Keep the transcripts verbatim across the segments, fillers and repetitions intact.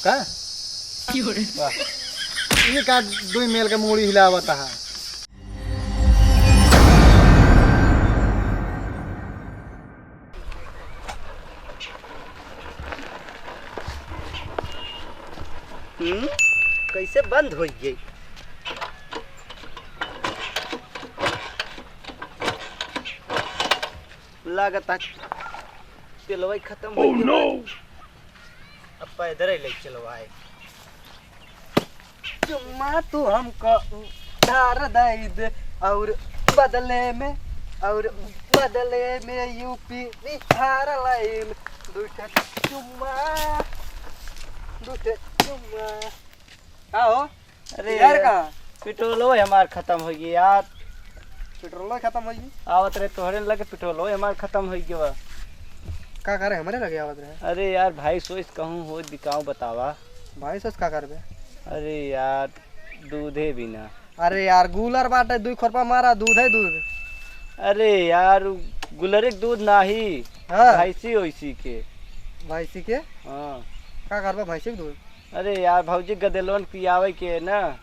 का? वाह। ये का दुई मेल के मूड़ी हिलावत हा? हम्म, कैसे बंद होइ गई? लागत आज तेलवा ही खतम होइ गवा। अब पैदल ही ले चलवाए। चुम्मा तू हमको उधार दे दे, और बदले में, और बदले में यूपी बिहार लाइन। दू ठे चुम्मा, दू ठे चुम्मा। का हो? अरे यार, यार, का? पेट्रोलो हमार खतम होइ गई यार। पेट्रोलो खतम होइ गई? आवत रहे तोहरे लगे, पेट्रोलो हमार खतम होइ गवा। का करे हमरे लगे आवत रहे? अरे यार, भैंस वैस कहूँ हो बिकाऊ बतावा। भैंस वैस का करबे? अरे यार, दूधे बिना। अरे यार, गूलर बाटे, दुई खोरपा मारा, दूध है दूध। अरे यार, उ गूलर एक दूध नाही, हाँ। भैंसी वैसी के। भैंसी के? हाँ। का करबा भैंसी के दूध? अरे यार, भौजी गदेलवन पियावे के ना।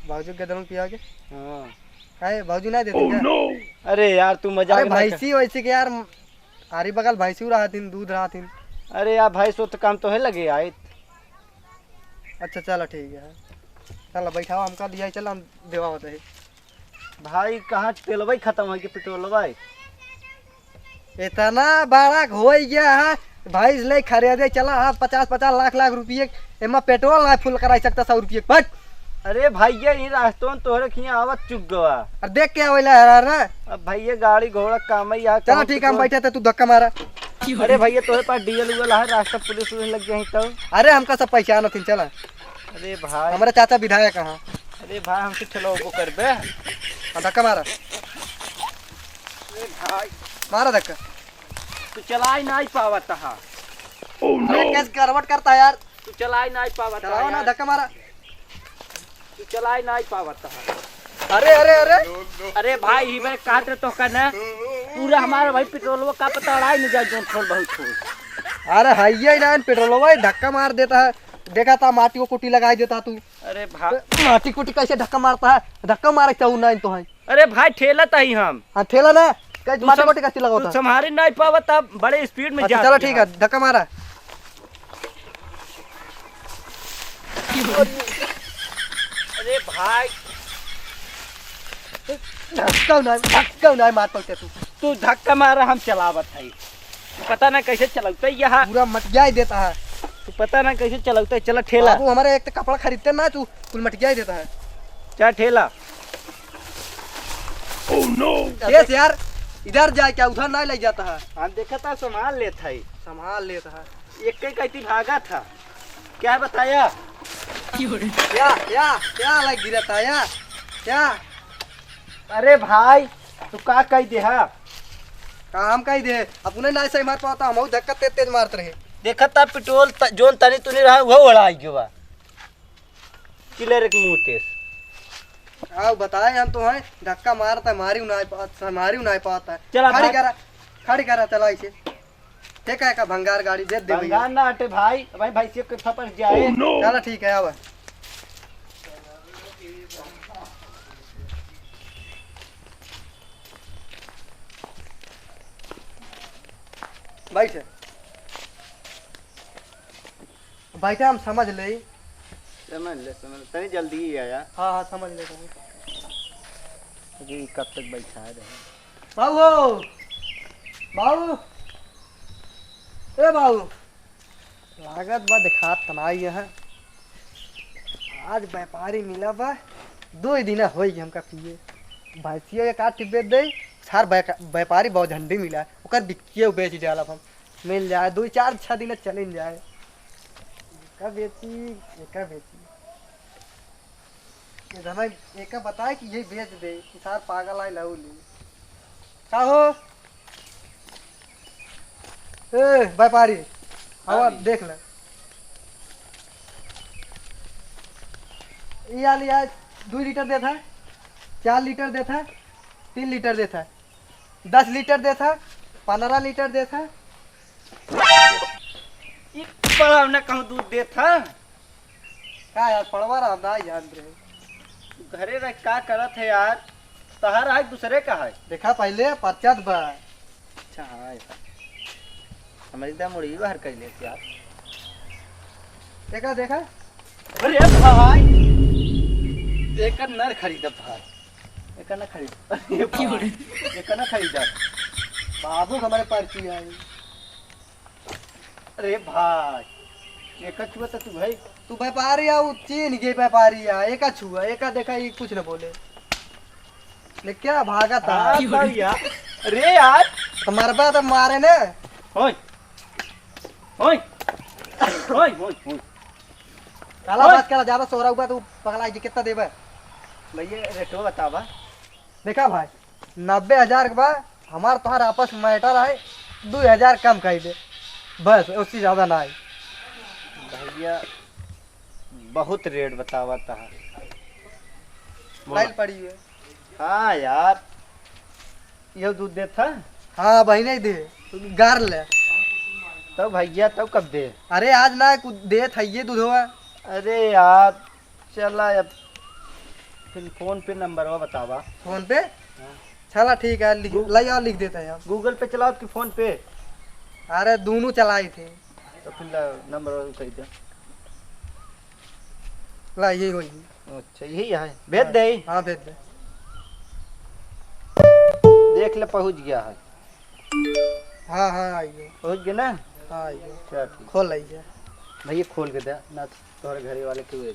भौजी गदेलवन पियावे के? हाँ। काहे, भौजी ना देते क्या? अरे यार, तू मजाक अरे ना कर। भैंसी वैसी के यार, आरी बगल भैंसी रहतिन, दूध रहतिन। अरे यार, भैंस तो काम तो है लगे आए। अच्छा, चलो ठीक है, चलो बैठाओ, हमका दिया, चलो हम देवा होते हैं। भाई, कहाँ तेलवा ही खतम होइ गवा कि पेट्रोलवा ही? इतना बड़ा होइ गया है, भैंस ले खरीदे चला है, पचास पचास लाख लाख रुपये, एमा पेट्रोल ना फुल कराई सकता सौ रुपये के, बट। अरे भैया, ये रास्तों तोहरे खिया आवत चुक गवा। अरे देख के आवेला है ना। अब भैया, गाड़ी घोड़ा काम ही आ, चलो कहूँ ठीक है, हम पेट्रोल बैठे थे, तू धक्का मारा। अरे भैया, तोहरे पास डीजल उजल है, रास्ता पुलिस उलिस लग जाए तो। अरे हमका सब पहचान हथिन, चला। अरे भाई। हमारे चाचा विधायक हैं। अरे भाई, हमसे ठेलवा वो करबे। हाँ, धक्का मारा। अरे भाई। मारा धक्का। तू चलाई नाहीं पावत हा। अरे कैसे गड़बड़ करता है यार। तू चलाई नाहीं पावत हा चलाओ ना, यार। धक्का मारा। तू चलाई नाहीं पावत हा। अरे, अरे, अरे। अरे भाई, ई भाई काट रहे तो का ना? पूरा हमारा भाई पेट्रोलवा का पता अड़ाई न जाए, जोन खोल बहुत खोल। अरे हइये ना, पेट्रोलवा ही धक्का मार देता है। देखा था, माटी को कुटी लगाई देता तू। अरे भाई। माटी कुटी कैसे धक्का मारता है? धक्का मारे चाहू ना तो है। अरे भाई, ठेला ताही हम। हाँ, ठेला ना, कहीं तू माटी सम-, माटी कैसे लगावता तू है? संभारी नाहीं पावत, अब बड़े स्पीड में अच्छा, जात चलो है। ठीक है, धक्का मारा। अरे भाई। धक्का ना, धक्का ना मार पड़ते तू। तू धक्का मारा, हम चलावत है। तू पता ना कैसे चलौते यहाँ। पूरा मटिया ही देता है। तू पता ना कैसे चलौते, चला ठेला। बाबू, हमारे एक तो कपड़ा खरीदते ना, तू कुल मटिया ही देता है। चल ठेला। Oh no! देख यार, इधर जाए क्या, उधर ना ले जाता है। हम देखा था, संभाल लेत है। संभाल लेत है। एक कई कहती भागा था। क्या बताया? क्या, क्या, क्या लग गिरा था यार? क्या? अरे भाई, तू का कही दे हा? का हम कही दे? अपने ना सही मार पावता, हम धक्का तेज तेज मारत रहे। देखा था पेट्रोल त-, जोन तनी तुनी रहा, वो उड़ा गयो बा। किलर एक मुंह तेज। आओ बताए हम तो हैं, धक्का मारता है, मारी उनाई पाता, मारी उनाई पाता है। चला खड़ी भाग। करा, खड़ी करा, चला इसे। ठीक है, का भंगार गाड़ी दे दे भैया। भंगार ना हटे भाई, भाई, भाई से कोई फपस जाए। Oh no! चला ठीक है, आवा। बैठ। बैठा, हम समझ ले। समझ ले, समझ ले। तनी जल्दी ही आया। हाँ, हाँ, समझ ले तनी। अरे, कब तक बैठा रहे? बाबू, बाबू, ए बाबू, लागत बा देखात त नाई है। आज व्यापारी मिला बा, दो ही दिन होई हमका पिए। भैंसिया एक आठ बेच दे, सार व्यापा-, व्यापारी बहुत झंडी मिला, ओकर बिक्किए बेच डालब हम। मिल जाए, दो चार छह दिन चलिन जाए। एका बेची, एका बेची। ये धना एका बताए कि ये बेच दे, कि सार पागल आए लाऊ ले। का हो? ए, व्यापारी, हवा हाँ जी। देख ले। ये आली आज दो लीटर देता है, चार लीटर देता है, तीन लीटर देता है। दस लीटर देत है, पन्द्रह लीटर देत है। ई बड़ा ना कहूँ दूध देत है। का यार, पड़वा रहा ना यार रे। तू घरे रह का करत है यार? तहार है दूसरे का है? देखा पहले परचत बा। अच्छा हाँ यार। हमरे एकदम मुड़ी बाहर कर लेत यार। देखा, देखा। अरे भाई, एकर नर खरीदब भाई। एकर ना खरीद। अरे भाई, एकर ना खरीदब। बाबू हमारे पास की आई। अरे भाई, एका छुआ तो तू भाई। तू व्यापारी आ, उ चीन के व्यापारी आ, एका छुआ, एका देखा, ये कुछ न बोले। ले क्या भागा था? हाँ, भाई यार। अरे यार। तो मरबा तो मारे ने। ओए। ओए। ओए, ओए, ओए। काला ओए। बात करा, ज्यादा सोरा हुआ तो पगला जी कितना देबे? भैया, रेटो बतावा। देखा भाई, नब्बे हजार के बा, हमार तोहार आपस में मैटर है, दो हजार कम कर दे, बस, उससे ज्यादा ना आई। भैया, बहुत रेट बतावा तहा। लाइन पड़ी है। हाँ यार, ये दूध देत है? हाँ भाई, नहीं दे, तू गार ले। तो भैया, तो कब दे? अरे आज ना, कुछ देत है ये दूधवा। अरे यार, चला अब फिर फोन पे नंबरवा बतावा। फोन पे? हाँ। चला ठीक है, लिख, गू-, लाई और लिख देते हैं हम। गूगल पे चलाओ कि फोन पे? अरे दोनों चलाई थे। तो फिर ला, नंबरवा कह दे। ला, यही होई। अच्छा, यही है, भेज हाँ, दे। हाँ, भेज दे। देख ले, पहुँच गया है। हाँ, हाँ, आइए। पहुँच गए ना? हाँ, आइए। चल, ठीक। खोल आइए। भैया, खोल के दे, ना तोहरे घरे वाले क्यों है?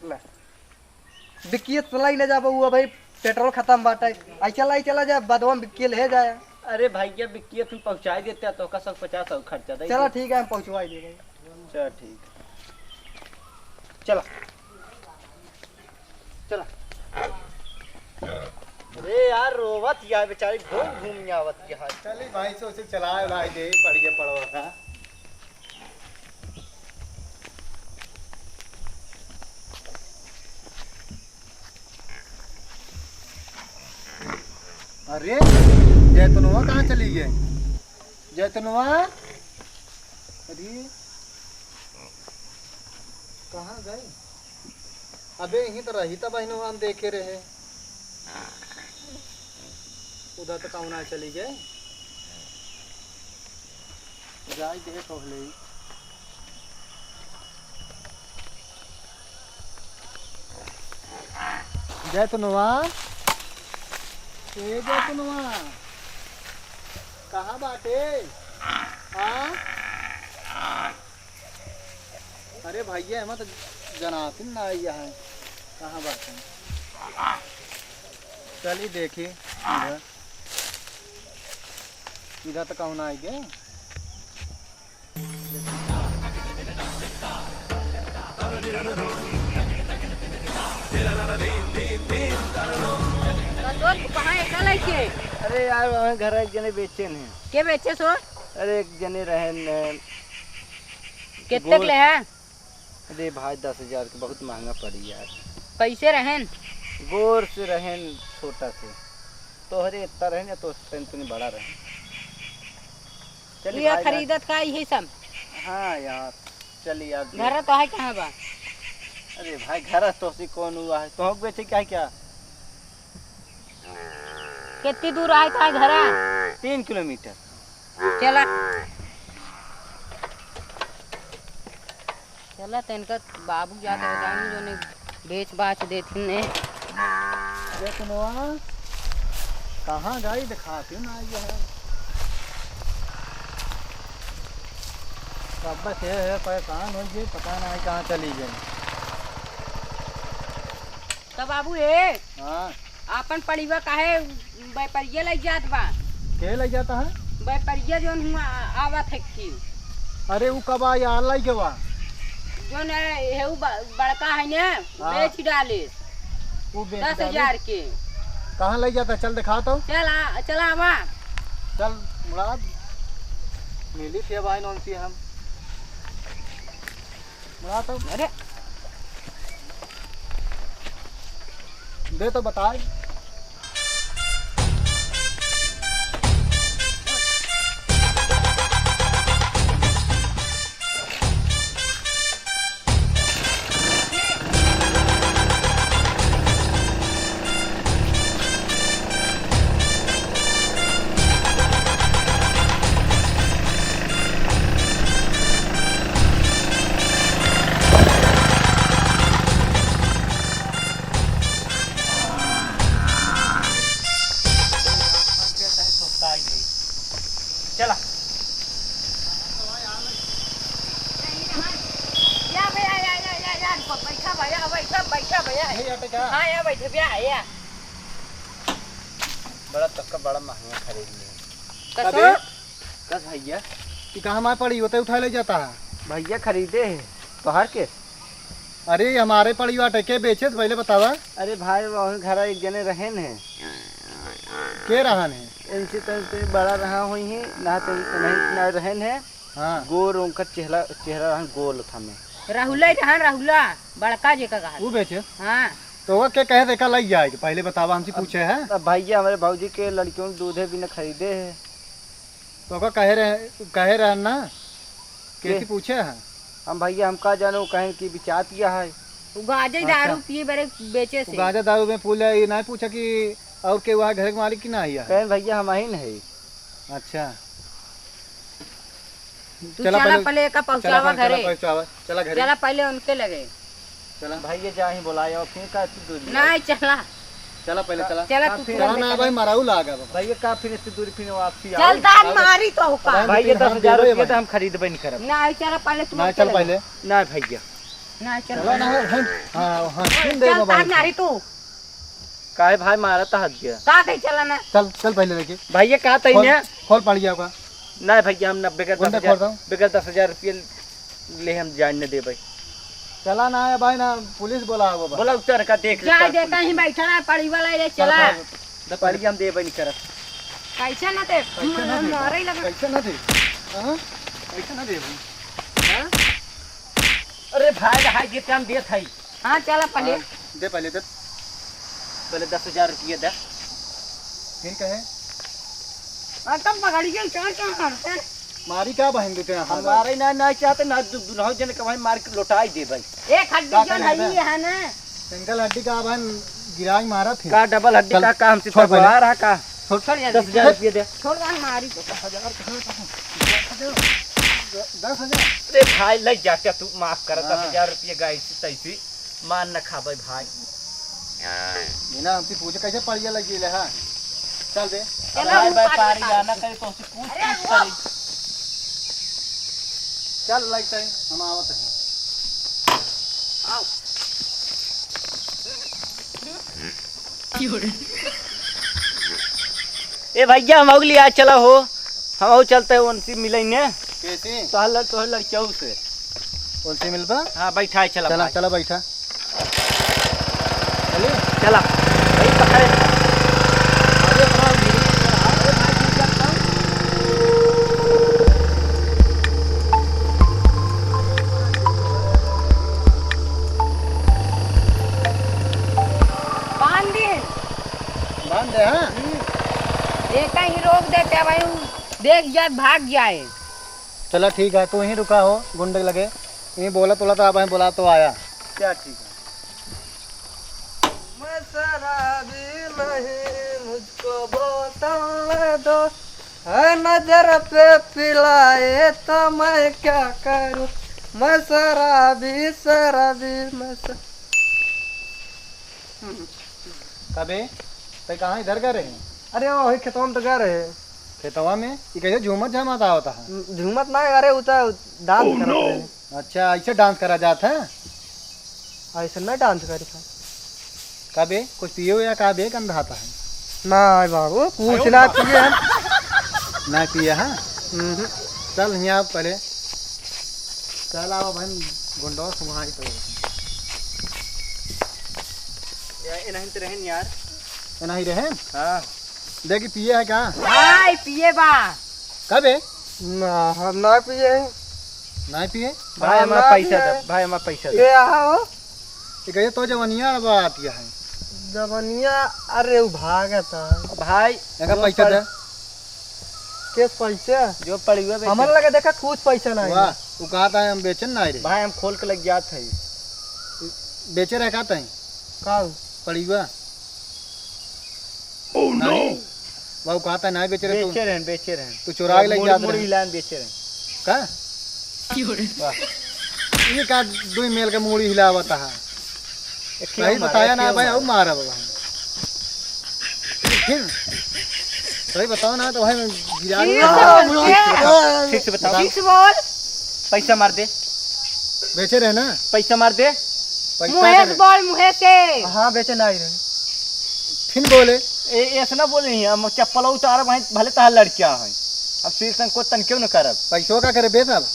ले। बिक्किए चलाई ले जाबो, वो भाई पेट्रोल खत्म बाटे। आई चला, आई चला जा, बदवा में बिक्किए ले जाए। अरे भैया, बिक्किए तुम पहुँचाई देते तो का सब पचास सौ खर्चा दे चला दे। ठीक है, हम पहुँचवाई देबे। चल ठीक। चला। चला। अरे यार, रोवत या बेचारी घूम घूम आवत या। चली भाई, से उसे चलाए भाई, दे पड़िए पड़वा का। अरे, जैतुनवा कहाँ चली गए? जैतुनवा? अरे, कहाँ गए? अबे, यहीं तो रही था बहिनवा, हम देखे रहे। उधर तो कौन आ चली गए? जाए दे पहले ही। जैतुनवा, ए जैतुनवा, कहाँ बाटे? हाँ? अरे भैया, एमा तो जनातिन ना आइया है। कहाँ बाटे? चली देखी इधर। इधर तो कहूँ ना आई गए। कहाँ एका लइके? अरे यार, वहाँ घर एक जने बेचे हैं। के बेचे सो? अरे एक जने रहन, अ, कितने के गोर- ले है? अरे भाई, दस हजार के बहुत महंगा पड़ी यार। कैसे रहन? गोर से रहन, छोटा से। तोहरे इतना रहन या तो तनी बड़ा रहन। चलिए ये भाई, खरीदत का यही सब? हाँ यार, चलिए यार। घर तो है कहाँ बा? अरे भाई, घर तो से कौन हुआ है? तो बेचे क्या, क्या? कितनी दूर आए था घरा? तीन किलोमीटर। चला। चला, तनिका बाबू जाके बताऊँ, जो ने बेच बाच देथिन ने। जैतुनवा, कहाँ गई? दिखाती ना आई है। अब बस ये है, परेशान हो गई, पता ना कहाँ चली गई। तो बाबू, ए, हाँ। आपन पड़िवा काहे व्यापारिया लइ जात बा? के लइ जाता है? व्यापारिया जौन हुआ आ-, आवत है कि। अरे, उ कब आया? लइ गवा। जौन है, हेऊ ब-, बड़का है ने, हाँ। बेच डाले। वो बेच दस हजार डाले? के। कहाँ लइ जाता? चल दिखा तो। चल आ, चल आवा। चल, मुराद। मिली थे भाई नौन से हम। बड़ा तो अरे। दे तो बताए। चला। या भैया, या, या, या, या, बैठा भैया, बैठा, बैठा भैया। यही अटका? हाँ, या बैठे भैया, या। बड़ा तक्का, बड़ा महंगा खरीद लिए। कस अबे? कस भैया? ई कहाँ मार पड़ी, होते उठा ले जाता है। भैया खरीदे है, तोहार के? अरे, हमारे पड़ी बाटे, के बेचे से पहले बतावा। अरे भाई, वही घरा एक जने रहेन है। के रहन है? इनसे तो, तो बड़ा रहा हुई है, ना तो नहीं, ना रहेन है। हाँ। गोर उनका चेहरा, चेहरा रहन गोल था में। राहुला ही रहन, राहुला, बड़का जे का कहा। वो बेचे? हाँ। तो वो के कहे देखा लग जाए, पहले बतावा, हमसे अब, पूछे है। अब भैया हमारे भौजी के लड़कियों के दूधे भी न खरीदे है। तो ओका कहे रहे, कहे रहन ना, के? कैसे पूछे हैं? हम भैया, हम का जाने, वो कहें कि बिचात किया है। वो गांजा ही अच्छा। दारू पिए बरे बेचे वो से। गांजा दारू में पूछा, ये नहीं पूछा कि और के वहाँ घर के मालिक की ना आया है? कहें भैया, हम ही नहीं। अच्छा। तू चला चला पहले, पहले एका चला पहुँचावा पहले, चला घरे। पहुँचावा, चला घरे। चला पहले उनके लगे। चला। भाई, ये जा ही बोलाए, और फिर का तू दूर नहीं, चला। चला पहले, चला। चला, का तू फिर चला ना भाई, मराऊ लागा बाबा। भाई, ये का फिर इतनी दूर फिर वापसी आओ? चल, दान मारी तो होका। भाई, ये दस हजार रुपये तो हम खरीदबे नहीं करब। नहीं, चला पहले तू ना, उनके चल लगे। पहले। ना भैया। ना, चल चला ना, पहले। हम, हाँ, हाँ, सुन दे चल, बाबा। तार नहीं तू। काहे भाई मारा था हद गया? का कही चला ना? चल, चल पहले लेके। भाई, ये का तई खोल, ने? खोल पड़ गया होगा। ना भैया, हम ना बगैर गुंडे दस हजार, खोल रहा हूँ। बगैर दस हजार रुपये ले हम जान न देबै। चला ना है भाई ना, पुलिस बोला होगा भाई। बोला उतर का देख ले जा, का देखा पुलिस। ही बैठा रहा, पड़ी वाला ये चला। चला, चला। पड़ी हम देबै नहीं करत। कैसे ना दे? कैसे ना दे? मारे लगा। कैसे ना दे? हाँ? कैसे ना दे भाई? हाँ? अरे भाई, भाई, ये काम देत है। हाँ, चला पहले। हाँ, दे पहले, दे। पहले दस हजार रुपये दे। फिर कहे? हाँ, तब पकड़ के क्या, क्या करते हैं? मारी का बहन देते हैं, हम मारे ना, ना चाहते ना, दु-, दुनहु जन के भाई मार के लौटाई दे भाई। एक हड्डी का जौन कहना है है? ये है ना। सिंगल हड्डी का बहन गिराई मारा फिर। का डबल हड्डी चल, का, का हमसे छोड़ पहले। तकवार है का? छोड़। छोड़ यार, दस हजार रुपये दे। छोड़ यार, मारी तो। दस हजार कहाँ का? दस हजार। अरे भाई, ले जा क्या तू, माफ कर, हाँ। दस हजार रुपये गाय से तैसी। मार न खाबे भाई। ये ना हमसे पूछे कैसे पड़िया लगी ले, हाँ? चल दे। चलो, भाई, ऊपर व्यापारी बता। गाना करे तो हमसे पूछ अरे पूछ वो। करी। चल, लगता है, हम आवत हैं। आओ। ए भैया, हम अगली आज चला हो, हम अहू चलते हैं उनसे मिले ने। कैसे? तोहर लड़-, तोहर लड़कियों से। उनसे मिलबा? हाँ, बैठा है, चला चला, भाई। चला बैठा। चलिए। चला। भाई, पकड़े। अरे भाई, अरे भाई, बांध दे। बांध दे, हाँ? हम्म। एक ही रोक देते भाई, देख जात भाग जाए। चला ठीक है, तू यहीं रुका हो, गुंडे लगे। यहीं बोला तोला तो आप हैं, बोला तो आया। क्या ठीक है? मैं शराबी नहीं, मुझको बोतल दे दो। है नजर पे पिलाए तो मैं क्या करूं? मैं शराबी, शराबी, मैं श- कबे? तै कहाँ इधर गए रहे? अरे, वही खेतवा में तो गए रहे। खेतवा में? ई कैसे झूमत झामत आवत है? झूमत ना, अरे, उ तो डांस करत रहे। अच्छा, ऐसे डांस करा जात है? ऐसे ना डांस करी था। का बे, कुछ पिए हो या का बे, गंधाता है? ना बाबू, कुछ ना पिए हम। ना पिए, हाँ? हम्म। चल, यहाँ पहले। चल, आओ भाई, गुंडो, तुम वहाँ ही पहले। ये नहीं तो रहन यार। ये नहीं रहन? हाँ। देखी, पिए है का? भाई, पिए बा। कबे? ना, हम ना पिए हैं। ना पिए? भाई, हाँ, हमारा ना पैसा पिए। दे, भाई, हमारा पैसा दे। ये आहा हो। ये कहिए तो जवनिया बा आती है। जवनिया, अरे, उ भागत है। भाई, यहाँ का वो पैसा पर दे। केस पैसा? जो पड़ी हुआ बेचे। हमारे लगे देखा, कुछ पैसा नहीं वाह, है। वो कहा था हम बेचन ना रे। भाई, हम खोल के लग जात है। बेचे रहे का तई? का? पड़ी हुआ। Oh, no! नहीं। बाबू, कहा था नहीं बेचे रहे तू। बेचे रहे, बेचे रहे। तू चोरा के लेके मूड़ी, जाते मूड़ी रहे। हिलान बेचे रहे। का? क्यों रे? वाह। ये का दो मेल के मूड़ी हिलावत है? एक ही नहीं मारा, बताया एक ना ही भाई, मारा। अब मारा बाबा। फिर? सही बताओ ना, तो भाई मैं गिरा ठीक से बोल। ठीक से बताओ। ठीक से बोल। पैसा मार दे। बेचे रहे ना? पैसा मार दे। पैसा मुँहे से बोल, मुँहे से। हाँ, बेचे ना ही रहे। फिर बोले। ए, ऐसे ना बोले ही, हम चप्पल उतार भाई, भले तहार लड़किया है। अब सिर संकोच तन क्यों न करब? पैसों का करे बे साहब?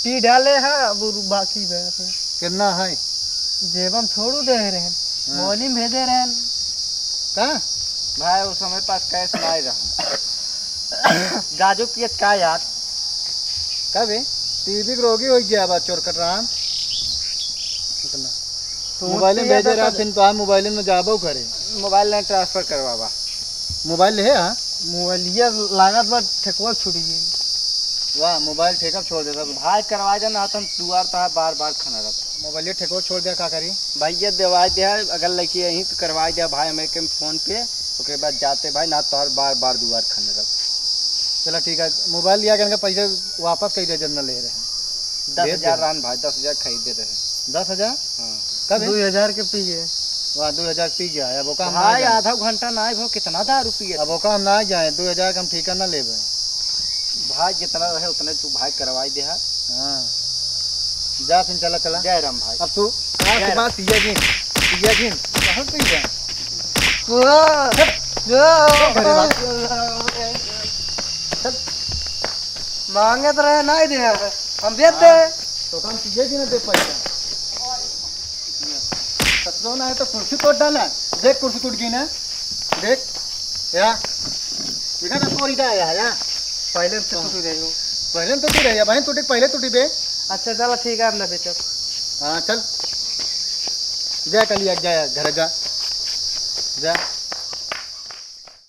पी डाले है, अब उ बाकी बे। कितना है? जेबम थोड़ू दे रहे हैं, हाँ। मोबाइल में भेजे रहे हैं। का? भाई, उस समय पास कैश नहीं रहा। गाजो पियत का यार? का बे? टीबी के रोगी हो गया बा, चोर कटराम। इतना। मोबाइल में भेजे रहा, फिर तो मोबाइल में जाबो करे। मोबाइल नहीं ट्रांसफर करवावा। मोबाइल है, हाँ? मोबाइलिया लागत बा ठेकवा छूट गई। वाह, मोबाइल ठेका छोड़ देता। भाई, करवा देना, हम दुआर तहार बार बार खना रहता। मोबाइल ठेकवा छोड़ दिया, का करी? भैया, देवाई दे, अगर लड़की यहीं तो करवाई दे भाई, हमें के फोन पे, ओकरे बाद जाते भाई, ना तोहर बार बार दुआर खने रह। चला ठीक है, मोबाइल लिया के इनका पैसा वापस कर दे, जब न ले रहे हैं। दस हजार रहन भाई, दस हजार खरीदे रहे। दस हजार? हाँ। कब है? दो हजार के पी गए। वाह, दो हजार पी गया है, अब ओका हम ना भाई, जाए। आधा घंटा ना आए हो, कितना दारू पिए अब थे? ओका हम ना जाए, दो हजार का हम ठेका ना लेबे। भाई, जितना रहे उतने तू भाई करवाई दे है। हाँ। जा फिर, चला, चला। जय राम भाई। अब तू, आज जय के राम। बाद पिया जिन, पिया जिन। कहाँ पिया? ओ, ओ, घरे बात। चल। मांगे तो रहे, ना ही दे, हम बेच दे। हाँ, तो हम पिया जिन दे पैसा। ससुरो ना है तो कुर्सी तोड़ डाला। देख, कुर्सी टूट गई ना। देख, या। देखा तो तोड़ ही जाए यार, या। पहले से टूटी रही हो। पहले तो टूटी रही है, बहन टूटी, पहले टूटी बे। अच्छा, चला ठीक है, हम ना बेचब। हाँ, चल। जा कल, या, जा, या, घर जा। जा।